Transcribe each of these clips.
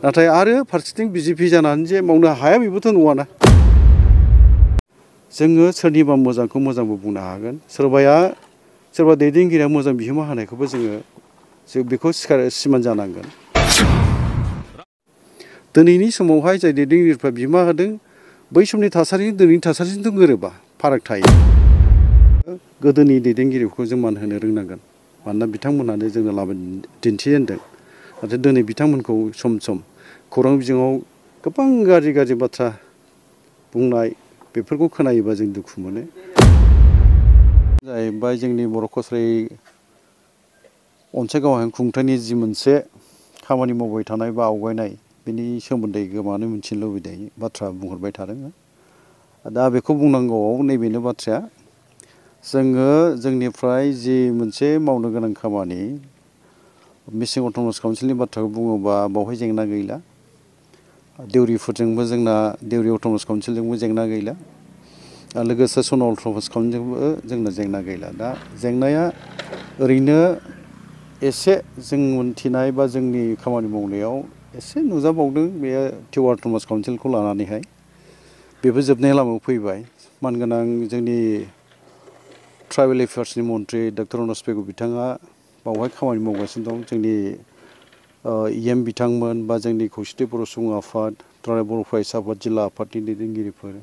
नाथाय आरो फारसेथिं बिजेपि जानानै जे मावनो हाया बेबोथ' नङाना। जोङो सोरनिबा मोजांखौ मोजांबो बुंनो हागोन, सोरबा दैदेनगिरिया मोजां बिहोमा होनायखौबो जों बेखौ सिमान जानांगोन। दिनैनि समावहाय जाय दैदेनगिरिफ्रा बिहोमा होदों बै समनि थासारिजों दिनैनि थासारिजोंथ' गोरोबा, फाराग थायो। गोदोनि दैदेनगिरिखौ जों मान होनो रोंनांगोन, मानोना बिथांमोनानो जोंनो लामा दिन्थिजेनदों। नाथाय दिनै बिथांमोनखौ सम सम खौरां बिजोङाव गोबां गाज्रि बाथ्रा बुंनाय बेफोरखौ खोनायोबा जों दुखु मोनो। जाहैबाय जोंनि बर' कसारी अनसाय गावहाय खुंथायनि जि मोनसे खामानि मावबाय थानाय बा आवगायनाय, बेनि सोमोन्दै गोबाङानो मिथिनो लुबैनाय बाथ्रा बुंहरबाय थादों। दा बेखौ बुंनांगौआव नैबेनो बाथ्राया, जोङो जोंनिफ्राय जि मोनसे मावनो गोनां खामानि मिसिं अट'नमास काउन्सिलनि बाथ्राखौ बुङोबा बावहाय जेंना गैला। देउरिफोरजोंबो जोंना देउरि अट'नमास काउन्सिलजोंबो जेंना गैला, लोगोसे सनावल अट'नमास काउन्सिलजोंबो जोंना जेंना गैला। दा जेंनाया ओरैनो एसे जों मोनथिनाय बा जोंनि खामानि मावनायाव एसे नुजाबावदों, बेयो टिवा अट'नमास काउन्सिलखौ लानानैहाय बेबो जोबनाय लामायाव फैबाय। मानगोनां जोंनि ट्राइबेल एफेयार्सनि मन्थ्रि डक्टर अनुज पेगु बिथाङा बावहाय खामानि मावगासिनो दं। जोंनि EM बिथांमोन बा जोंनि खौसेथि बर' सुबुं आफाद, ट्राइबेल बर' फरायसा आफाद, जिल्ला आफादनि दैदेनगिरिफोर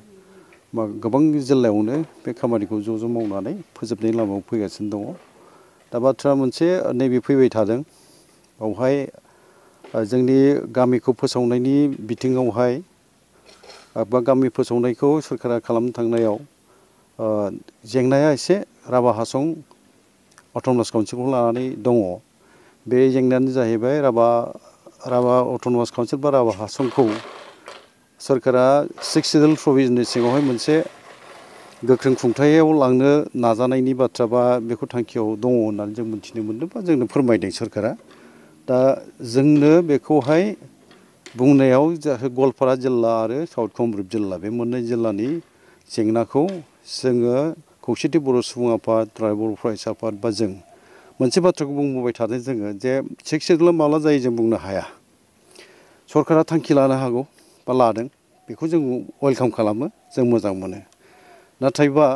गोबां जिल्लायावनो बे खामानिखौ ज' मावनानै फोजोबनायनि लामायाव फैगासिनो दङ। दा बाथ्रा मोनसे नैबे फैबाय थादों, बावहाय जोंनि गामिखौ फोसावनायनि बिथिङावहाय बा गामि फोसावनायखौ सोरखारा खालामनो थांनायाव जेंनाया एसे राभा हासं अट'नमास काउन्सिलखौ लानानै दङ। बे जेंनायानो जाहैबाय राभा अट'नमास काउन्सिल बा राभा हासंखौ सोरखारा 6 सिडुल प्रभिजननि सिङावहाय मोनसे गोख्रों खुंथायाव लांनो नाजानायनि बाथ्रा बा बेखौ थांखियाव दङ होननानै जों मिथिनो मोन्दों बा जोंनो फोरमायदों सोरखारा। दा जोंनो बेखौहाय बुंनायाव गवालपारा जिल्ला आरो साउथ कामरुप जिल्ला बे मोननै जिल्लानि जेंनाखौ जोङो खौसेथि बर' सुबुं आफाद, ट्राइबेल बर' फरायसा आफाद बा जों मोनसे बाथ्राखौ बुंबोबाय थादों जोङो जे 6 सिडुला माला जायो जों बुंनो हाया। सरकारा थांखि लानो हागौ बा लादों, बेखौ जों वेलकाम खालामो, जों मोजां मोनो। नाथायबा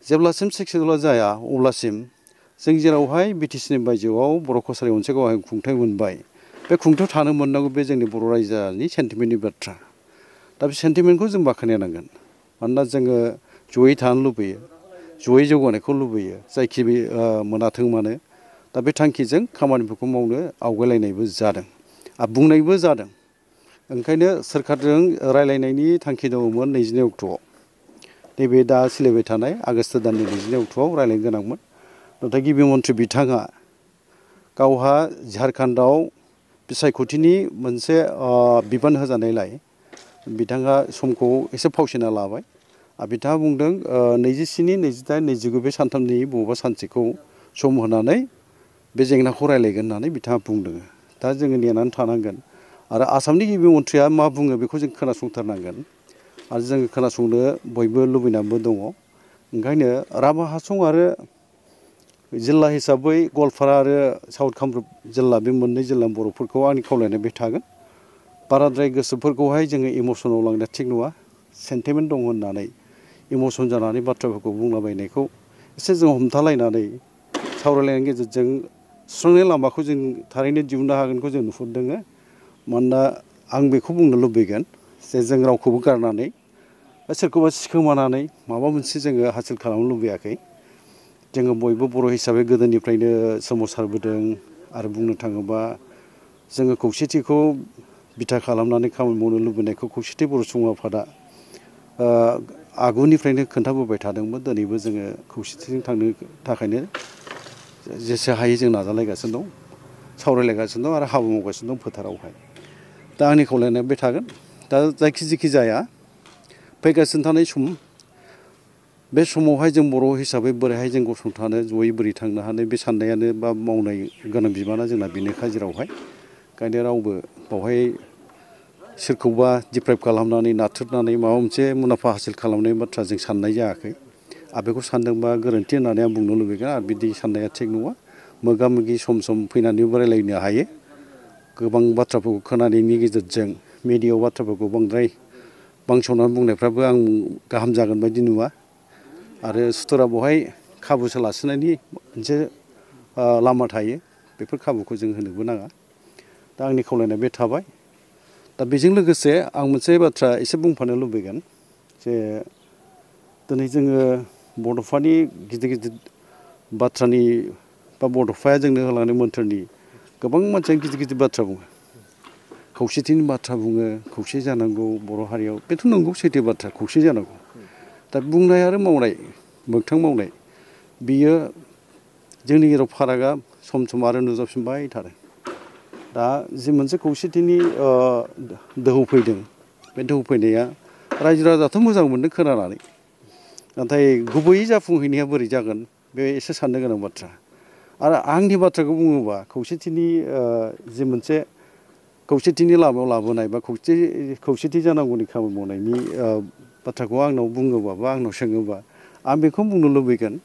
जेब्लासिम 6 सिडुला जाया अब्लासिम जों जेरावहाय BTCनि बायजोआव बर' कसारी अनसाय गावहाय खुंथाय मोनबाय, बे खुंथायाव थानो मोननांगौ, बे जोंनि बर' रायजोनि सेन्टिमेन्टनि बाथ्रा। दा बे सेन्टिमेन्टखौ जों बाख्नायनांगोन, मानोना जोङो जयै थानो लुबैयो, जयै जौगानायखौ लुबैयो, जायखि मोनाथों मानो। दा बे थांखिजों खामानिफोरखौ मावनो आवगायलायनायबो जादों, बुंनायबो जादों। ओंखायनो सोरखारजों रायलायनायनि थांखि दङमोन 22 अक्ट'आव, नैबे दा सोलिबाय थानाय आगष्ट दाननि 22 अक्ट'आव रायलायनो गोनांमोन। नाथाय गिबि मन्थ्रि बिथाङा गावहा झारखन्डआव बिसायख'थिनि मोनसे बिबान होजानायलाय बिथाङा समखौ एसे फावसायना लाबाय। बिथाङा बुंदों 27, 28, 29 बे सानथामनि बबेबा सानसेखौ सम होनानै बे जेंनाखौ रायलायगोन होननानै बिथाङा बुंदों। दा जोङो नेनानै थानांगोन आरो आसामनि गिबि मन्थ्रिया मा बुङो बेखौ जों खोनासंथारनांगोन आरो जोङो खोनासंनो बयबो लुबैनानैबो दङ। ओंखायनो राभा हासं आरो जिल्ला हिसाबै गवालपारा आरो साउथ कामरुप जिल्ला बे मोननै जिल्लानि बर'फोरखौ आंनि खावलायनाय बे थागोन, बाराद्राय गोसोफोरखौहाय जोङो इमसनाव लांनाया थिग नङा। सेन्टिमेन्ट दं होननानै इमसन जानानै बाथ्राफोरखौ बुंलाबायनायखौ एसे जों हमथालायनानै सावरायलायनायनि गेजेरजों सुस्रांनाय लामाखौ जों थारैनो दिहुननो हागोनखौ जों नुहुरदों। मानोना आं बेखौ बुंनो लुबैगोन जे जों रावखौबो गारनानै सोरखौबा सिखोमानानै माबा मोनसे जोङो हासिल खालामनो लुबैयाखै। जोङो बयबो बर' हिसाबै गोदोनिफ्रायनो सोमावसारबोदों आरो बुंनो थाङोबा जोङो खौसेथिखौ बिथा खालामनानै खामानि मावनो लुबैनायखौ खौसेथि बर' सुबुं आफादा आगुनिफ्रायनो खोन्थाबोबाय थादोंमोन। दिनैबो जोङो खौसेथिजों थांनो थाखायनो जेसे हायो जों नाजालायगासिनो दं, सावरायलायगासिनो दं आरो हाबा मावगासिनो दं फोथारावहाय। दा आंनि खावलायनाया बे थागोन। दा जेखि जाया फैगासिनो थानाय सम, बे समावहाय जों बर' हिसाबै बोरैहाय जों गसंथानो, जयै बोरै थांनो हानो, बे साननायानो बा मावनाय गोनां बिबाना जोंना बेनोखा जेरावहाय। ओंखायनो रावबो बावहाय सोरखौबा डिप्राइभ खालामनानै नाथ्रोदनानै माबा मोनसे मुलाम्फा हासिल खालामनाय बाथ्रा जों साननाय जायाखै। आरो बेखौ सानदोंबा गोरोन्थि होननानै आं बुंनो लुबैगोन। आरो बिदि साननाया थिग नङा। मोगा मोगि सम फैनानैबो रायलायनो हायो, गोबां बाथ्राफोरखौ खोनानायनि गेजेरजों मिडियायाव बाथ्राफोरखौ बांद्राय बांसावनानै बुंनायफ्राबो आं गाहाम जागोन बायदि नुवा आरो सुथुरा बेवहाय खाबुसो लासोनायनि मोनसे लामा थायो बेफोर खाबुखौ जों होनोबो नाङा दा आंनि खावलायनाया बे थाबाय दा बेजों लोगोसे आं मोनसे बाथ्रा एसे बुंफानो लुबैगोन जे दिनै जोङो बड'फानि गिदिर गिदिर बाथ्रानि बा बड'फाया जोंनो होलांनाय मोन्थोरनि गोबां मानसिया गिदिर गिदिर बाथ्रा बुङो खौसेथिनि बाथ्रा बुङो खौसे जानांगौ बर' हारियाव बेथ' नंगौ सैथो बाथ्रा खौसे जानांगौ दा बुंनाय आरो मावनाय मोगथां मावनाय बियो जोंनि गेजेराव फारागा सम सम आरो नुजाफिनबाय थादों दा जि मोनसे खौसेथिनि दोहौ फैदों बे दोहौ फैनाया रायजो राजायाथ' मोजां मोनदों खोनानानै नाथाय गुबैयै जाफुंहैनाया बोरै जागोन बे एसे साननो गोनां बाथ्रा आरो आंनि बाथ्राखौ बुङोबा खौसेथिनि जि मोनसे खौसेथिनि लामायाव लाबोनाय बा खौसेथि जानांगौनि खामानि मावनायनि बाथ्राखौ आंनाव बुङोबा बा आंनाव सोङोबा आं बेखौ बुंनो लुबैगोन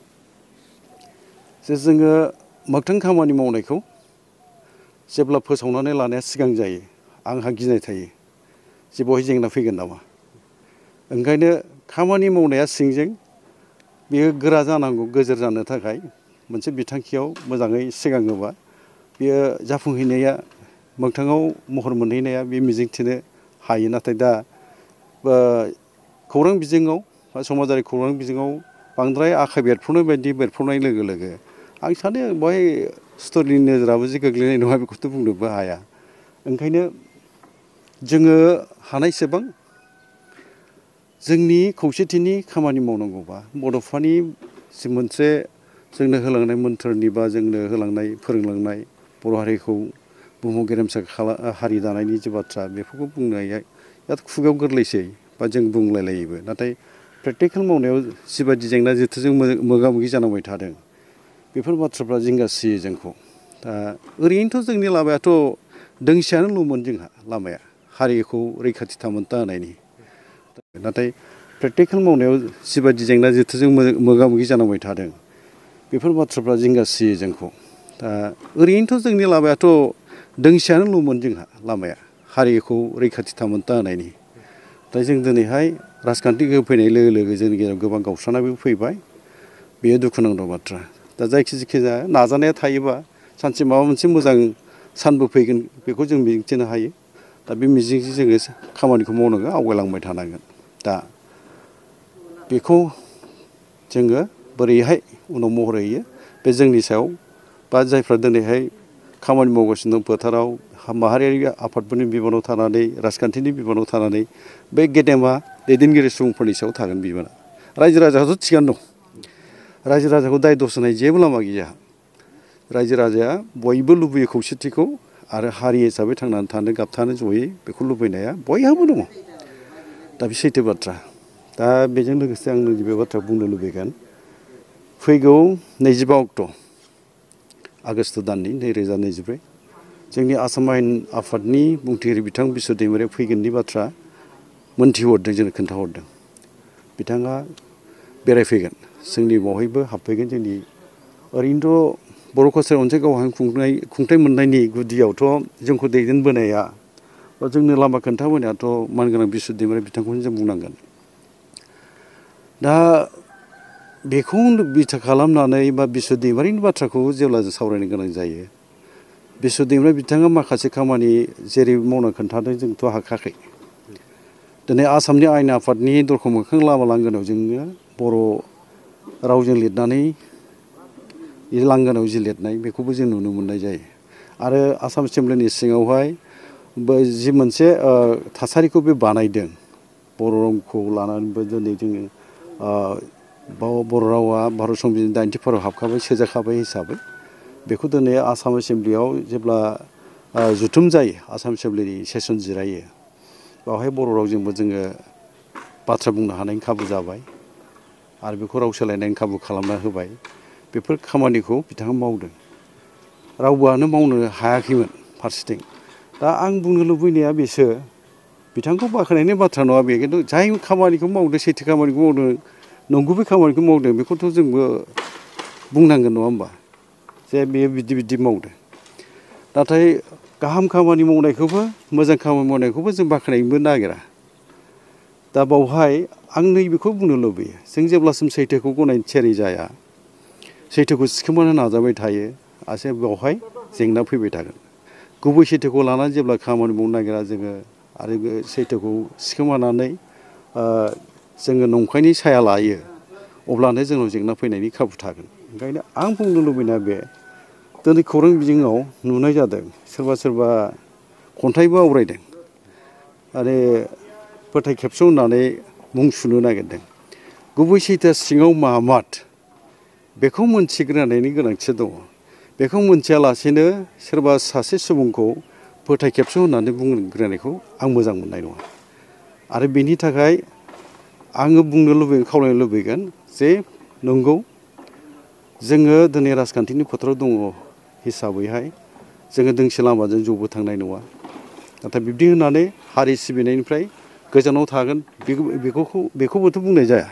जे जोङो मोगथां खामानि मावनायखौ जेब्ला फोसावनानै लानाया सिगां जायो आंहा गिनाय थायो जे बहाय जेंना फैगोन नामा ओंखायनो खामानि मावनाया सिंजों बेयो गोरा जानांगौ गोजोर जानो थाखाय मोनसे बिथांखियाव मोजाङै सिगाङोबा बेयो जाफुंहैनाया मोगथाङाव महर मोनहैनाया बे मिजिंथिनो हायो नाथाय दा खौरां बिजोङाव बा समाजारि खौरां बिजोङाव बांद्राय आखाइ बेरफ्रुनाय बायदि बेरफ्रुनाय लोगो लोगो आं सानो बेवहाय सुथुरनि नोजोराबो जे गोग्लैनाय नङा बेखौथ' बुंनोबो हाया ओंखायनो जोङो हानायसेबां जोंनि खौसेथिनि खामानि मावनांगौबा बड'फानि जि मोनसे जोंनो होलांनाय मोन्थोरनि बा जोंनो होलांनाय फोरोंलांनाय बर' हारिखौ बुहुमाव गेरेमसा हारि दानायनि जे बाथ्रा बेफोरखौ बुंनाया खुगायाव गोरलैसै बा जों बुंलायलायोबो नाथाय प्रेक्टिकेल मावनायाव जिबायदि जेंना जेथोजों मोगा मोगि जानांबाय थादों बेफोर बाथ्राफ्रा जिंगासियो जोंखौ दा ओरैनोथ' जोंनि लामायाथ' दोंसेयानोल'मोन जोंहा लामाया हारिखौ रैखाथि थामोन्था होनायनि नाथाय प्रेक्टिकेल मावनायाव जिबायदि जेंना जेथोजों मोगा मोगि जानांबाय थादों बेफोर बाथ्राफ्रा जिंगासियो जोंखौ दा ओरैनोथ' जोंनि लामायाथ' दोंसेयानोल'मोन जोंहा लामाया हारिखौ रैखाथि थामोन्था होनायनि दा जों दिनैहाय राजखान्थि गोहो फैनाय लोगो लोगो जोंनि गेजेराव गोबां गावस्रानायबो फैबाय बेयो दुखुनांथाव बाथ्रा दा जायखि जाया नाजानाया थायोबा सानसे माबा मोनसे मोजां सानबो फैगोन बेखौ जों मिजिंथिनो हायो दा बे मिजिंजों जोङो खामानिखौ मावनांगौ आवगायलांबाय थानांगोन दा बेखौ जोङो बोरैहाय उनाव महर होयो बे जोंनि सायाव बा जायफ्रा दिनैहाय खामानि मावगासिनो दं फोथाराव माहारियारि आफादफोरनि बिबानाव थानानै राजखान्थिनि बिबानाव थानानै बे गेदेमा दैदेनगिरि सुबुंफोरनि सायाव थागोन बिबाना रायजो राजायाथ' थिगानो दं रायजो राजाखौ दाय दस होनाय जेबो लामा गैया रायजो राजाया बयबो लुबैयो खौसेथिखौ आरो हारि हिसाबै थांनानै थानो गाबथानो जयै बेखौ लुबैनाया बयहाबो दङ दा बे सैथो बाथ्रा दा बेजों लोगोसे आं नैबे बाथ्रा बुंनो लुबैगोन फैगौ 25 अक्ट' आगष्ट दाननि 2024 जोंनि आसाम आयेन आफादनि बुंथिगिरि बिथां बिश्व दैमारिया फैगोननि बाथ्रा मोनथिहरदों जोंनो खोन्थाहरदों बिथाङा बेरायफैगोन जोंनि बावहायबो हाबफैगोन जोंनि ओरैनोथ' बर' कालचार मोनसे गावहां खुंथाइ मोननायनि गुदियावथ' जोंखौ दैदेनबोनाया बा जोंनो लामा खोन्थाबोनायाथ' मानगोनां बिश्व दैमारि बिथांखौनो जों बुंनांगोन दा बेखौ बिथा खालामनानै बा बिश्व दैमारिनि बाथ्राखौ जेब्ला जों सावरायनो गोनां जायो बिश्व दैमारि बिथाङा माखासे खामानि जेरै मावनो खोन्थादों जोंथ' हाखायाखै दिनै आसामनि आयेन आफादनि दरखं मोखां लामा लांगोनायाव जोङो बर' रावजों लिरनानै लांगोनायाव जि लिरनाय बेखौबो जों नुनो मोननाय जायो आरो आसाम एसेमब्लिनि सिङावहाय जि मोनसे थासारिखौ बे बानायदों बर' रावखौ लानानैबो दिनै जोङो बर' रावा भारत संबिजिरनि 90 फारियाव हाबखाबाय सोजाखाबाय हिसाबै बेखौ दिनै आसाम एसेमब्लियाव जेब्ला जथुम जायो आसाम एसेमब्लिनि सेसन जिरायो बेवहाय बर' रावजोंबो जोङो बाथ्रा बुंनो हानायनि खाबु जाबाय आरो बेखौ राव सोलायनायनि खाबु खालामना होबाय बेफोर खामानिखौ बिथाङा मावदों रावबोआनो मावनो हायाखैमोन फारसेथिं दा आं बुंनो लुबैनाया बेसो बिथांखौ बाख्नायनायनि बाथ्रा नङा बे खिन्थु जाय खामानिखौ मावदों सैथो खामानिखौ मावदों नंगुबै खामानिखौ मावदों बेखौथ' जोंबो बुंनांगोन नङा होमबा जे बेयो बिदि मावदों नाथाय गाहाम खामानि मावनायखौबो मोजां खामानि मावनायखौबो जों बाख्नायनोबो नागिरा। दा बावहाय आं नैबेखौ बुंनो लुबैयो, जों जेब्लासिम सैथोखौ गनायनो थियारि जाया, सैथोखौ सिखोमानो नाजाबाय थायो, आसे बेवहाय जेंना फैबाय थागोन। गुबै सैथोखौ लानानै जेब्ला खामानि मावनो नागिरा जोङो आरो सैथोखौ सिखोमानानै जोङो नंखायनि साया लायो, अब्लानो जोंनाव जेंना फैनायनि खाबु थागोन। ओंखायनो आं बुंनो लुबैनाया बे, दिनै खौरां बिजोङाव नुनाय जादों सोरबा सोरबा खन्थाइबो आवरायदों आरो फोथाय खेबस' होननानै मुं सुनो नागिरदों। गुबै सैथोआ सिङाव मामाद बेखौ मोनथिग्रोनायनि गोनांथि दङ। बेखौ मोनथियालासेनो सोरबा सासे सुबुंखौ फोथाय खेबस' होननानै बुंग्रोनायखौ आं मोजां मोननाय नङा। आरो बेनि थाखाय आङो बुंनो लुबैगोन, खावलायनो लुबैगोन जे नंगौ जोङो दिनै राजखान्थिनि फोथाराव दङ हिसाबैहाय जोङो दोंसे लामाजों ज'बो थांनाय नङा। नाथाय बिब्दि होननानै हारि सिबिनायनिफ्राय गोजानाव थागोन बेखौबोथ' बुंनाय जाया।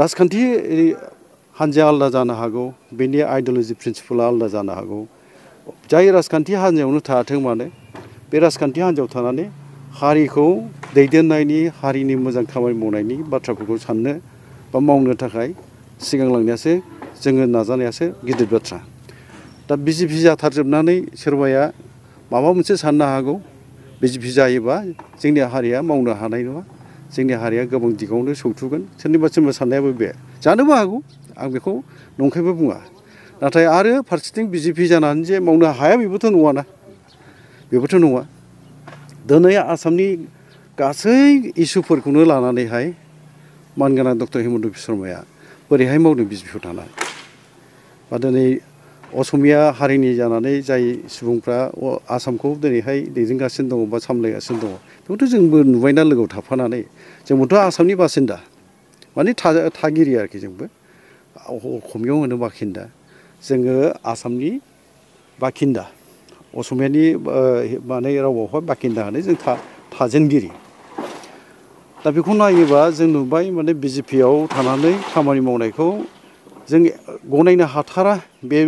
राजखान्थि हान्जाया आलादा जानो हागौ, बेनि आइडिय'लजि प्रिन्सिपाला आलादा जानो हागौ। जाय राजखान्थि हान्जायावनो थायाथों मानो, बे राजखान्थि हान्जायाव थानानै हारिखौ दैदेननायनि, हारिनि मोजां खामानि मावनायनि बाथ्राफोरखौ साननो बा मावनो थाखाय सिगांलांनायासो, जोङो नाजानायासो गिदिर बाथ्रा। दा बिजेपि जाथारजोबनानै सोरबाया माबा मोनसे साननो हागौ, बिजेपि जायोबा जोंनि हारिया मावनो हानाय नङा, जोंनि हारिया गोबां दिगावनो सौथुगोन। सोरनिबा साननायाबो बे जानोबो हागौ, आं बेखौ नंखायबो बुङा। नाथाय आरो फारसेथिं बिजेपि जानानै जे मावनो हाया बेबोथ' नङाना, बेबोथ' नङा। दिनै आसामनि गासै इसुफोरखौनो लानानैहाय मानगोनां डक्टर हिमन्त बिश्व शर्माया बोरैहाय मावदों बिजेपियाव थानानै। बा दिनै असमिया हारिनि जानानै जाय सुबुंफ्रा आसामखौ दिनैहाय दैदेनगासिनो दङ बा सामलायगासिनो दङ, बेखौथ' जोंबो नुबायना लोगोआव थाफानानै। जोंबोथ' आसामनि बासिन्दा, माने थागिरि आरोखि जोंबो। असमियाव होनो बाखिन्दा, जोङो आसामनि बाखिन्दा। असमियानि माने रावआवहाय बाखिन्दा होनो, जों थाजेनगिरि। दा बेखौ नायोबा जों नुबाय माने बिजेपियाव थानानै खामानि मावनायखौ जों गनायनो हाथारा। बे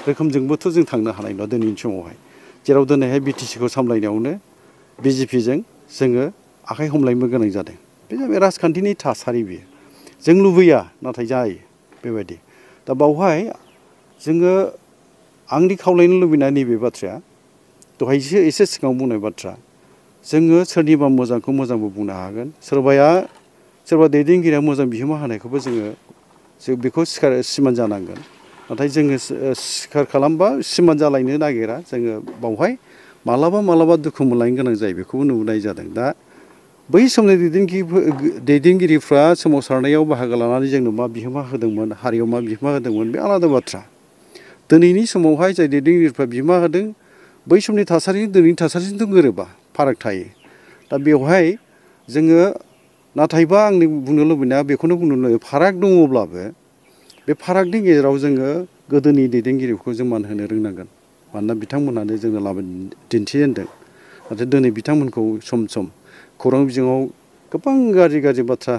रोखोमजोंबोथ' जों थांनो हानाय नङा दिनैनि समावहाय, जेराव दिनैहाय बिटिसिखौ सामलायनायावनो बिजेपिजों जोङो आखाइ हमलायनो गोनां जादों। बे जाबाय राजखान्थिनि थासारि। बेयो जों लुबैया, नाथाय जायो बेबायदि। दा बावहाय जोङो आंनि खावलायनो लुबैनाय नैबे बाथ्राया, दहायसो एसे सिगाङाव बुंनाय बाथ्रा, जोङो सोरनिबा मोजांखौ मोजांबो बुंनो हागोन, सोरबा दैदेनगिरिया मोजां बिहोमा होनायखौबो जों बेखौ सिमान जानांगोन। नाथाय जोङो सिखार खालामबा सिमान जालायनो नागिरा, जोङो बावहाय मालाबा दुखु मोनलायनो गोनां जायो, बेखौबो नुनाय जादों। दा बै समनि दैदेनगिरिफ्रा सोमावसारनायाव बाहागो लानानै जोंनो मा बिहोमा होदोंमोन, हारियाव मा बिहोमा होदोंमोन, बे आलादा बाथ्रा। दिनैनि समावहाय जाय दैदेनगिरिफ्रा बिहोमा होदों, बै समनि थासारि दिनैनि थासारिजोंथ' गोरोबा, फाराग थायो। दा बेवहाय जोङो, नाथायबा आंनि बुंनो लुबैनाया बेखौनो बुंनो लुबैयो, फाराग दङब्लाबो बे फारागनि गेजेराव जोङो गोदोनि दैदेनगिरिफोरखौ जों मान होनो रोंनांगोन। मानोना बिथांमोनानो जोंनो लामा दिन्थिजेनदों। नाथाय दिनै बिथांमोनखौ सम सम खौरां बिजोङाव गोबां गाज्रि बाथ्रा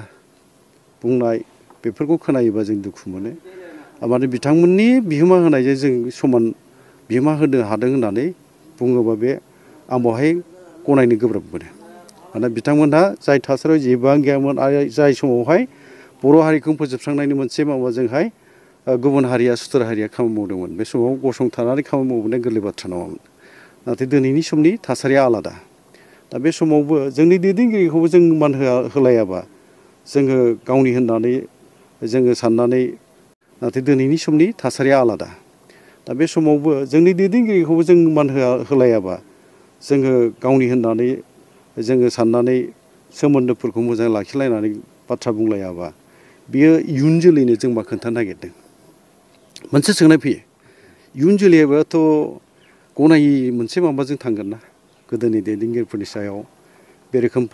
बुंनाय, बेफोरखौ खोनायोबा जों दुखु मोनो। माने बिथांमोननि बिहोमा होनायजों जों समान बिहोमा होनो हादों होननानै बुङोबा बे आं बेवहाय गनायनो गोब्राब मोनो। मानोना बिथांमोनहा जाय थासारियाव जेबोआनो गैयामोन, आरो जाय समावहाय बर' हारिखौ फोजोबस्रांनायनि मोनसे माबाजोंहाय गुबुन हारिया, सुथुर हारिया खामानि मावदोंमोन, बे समाव गसंथानानै खामानि मावबोनाया गोरलै बाथ्रा नङामोन। नाथाय दिनैनि समनि थासारिया आलादा। दा बे समावबो जोंनि दैदेनगिरिखौबो जों मान होलायाबा, जोङो गावनि होननानै जोङो साननानै, नाथाय दिनैनि समनि थासारिया आलादा। दा बे समावबो जोंनि दैदेनगिरिखौबो जों मान होलायाबा, जोङो गावनि होननानै जोङो साननानै सोमोन्दोफोरखौ मोजां लाखिलायनानै बाथ्रा बुंलायाबा, बियो इयुन जोलैनो जों मा खोन्थानो नागिरदों? मोनसे सोंनाय फैयो, इयुन जोलैयाबोथ' गनायि मोनसे माबाजों थांगोन ना, गोदोनि दैदेनगिरिफोरनि सायाव बे रोखोम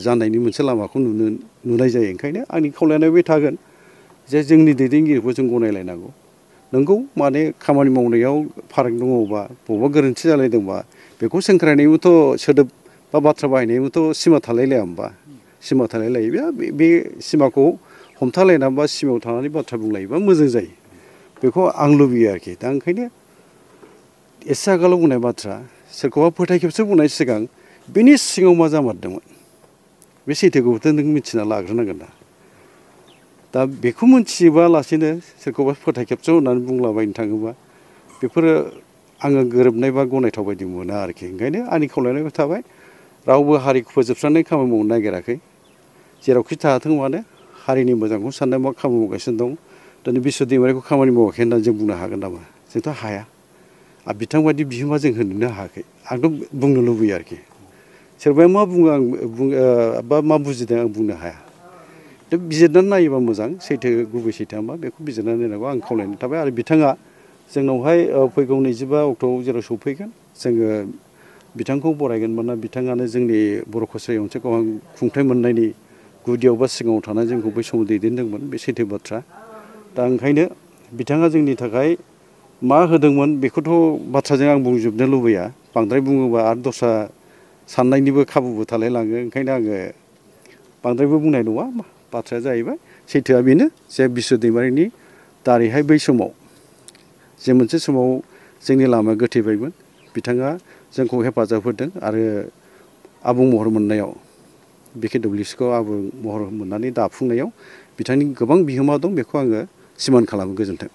जानायनि मोनसे लामाखौ नुनाय जायो। ओंखायनो आंनि खावलायनाया बे थागोन जे जोंनि दैदेनगिरिखौ जों गनायलायनांगौ। नंगौ, माने खामानि मावनायाव फाराग दङबा, बबेबा गोरोन्थि जालायदोंबा, बेखौ सोंख्रायनायबोथ' सोदोब बा बाथ्रा बाहायनायबोथ' सिमा थालायलाया होमबा? सिमा थालायलायो। बे सिमाखौ हमथालायनानै बा सिमायाव थानानै बाथ्रा बुंलायोबा मोजां जायो। बेखौ आं लुबैयो आरोखि। दा ओंखायनो एसे आगोलाव बुंनाय बाथ्रा, सोरखौबा फोथायखेबस बुंनाय सिगां बेनि सिङाव मा जामारदोंमोन बे सैथोखौथ' नों मिथिना लाग्रोनांगोन ना दा बेखौ मिथियोबालासिनो सोरखौबा फोथायखेबस होननानै बुंलाबायनो थाङोबा बेफोरो आङो गोरोबनाय बा गनायथाव बायदि मोना आरोखि ओंखायनो आंनि खावलायनायबो थाबाय रावबो हारिखौ फोजोबस्रांनाय खामानि मावनो नागिराखै जेरावखि थाथों मानो हारिनि मोजांखौ साननाय मा खामानि मावगासिनो दं दिनै बिश्व दैमारिखौ खामानि मावाखै होननानै जों बुंनो हागोन नामा जोंथ' हाया आरो बिथांबायदि बिहोमा जों होनोनो हायाखै आंथ' बुंनो लुबैयो आरोखि सोरबाया मा बुङो आं बा मा बुजिदों आं बुंनो हाया दा बिजिरनानै नायोबा मोजां सैथो गुबै सैथोआ मा बेखौ बिजिरनानै नायनांगौ आं खावलायनाय थाबाय आरो बिथाङा जोंनावहाय फैगौ 25 अक्ट'आव जेराव सौफैगोन जोङो बिथांखौ बरायगोन मानोना बिथाङानो जोंनि बर' कसारि ओनसोलखौ खुंथाय मोननायनि गुदियाव बा सिगाङाव थानानै जोंखौ बै समाव दैदेनदोंमोन बे सैथो बाथ्रा दा ओंखायनो बिथाङा जोंनि थाखाय मा होदोंमोन बेखौथ' बाथ्राजों आं बुंजोबनो लुबैया बांद्राय बुङोबा आरो दस्रा साननायनिबो खाबुबो थालायलाङो ओंखायनो आङो बांद्रायबो बुंनाय नङा बाथ्राया जाहैबाय सैथोआ बेनो जे बिश्व दैमारिनि दारैहाय बै समाव जे मोनसे समाव जोंनि लामाया गोथेबायमोन बिथाङा जोंखौ हेफाजाब होदों आरो आबुं महर मोननायाव BKWCखौ आबुं महर मोननानै दाफुंनायाव बिथांनि गोबां बिहोमा दं बेखौ आङो सिमान खालामो गोजोन्थों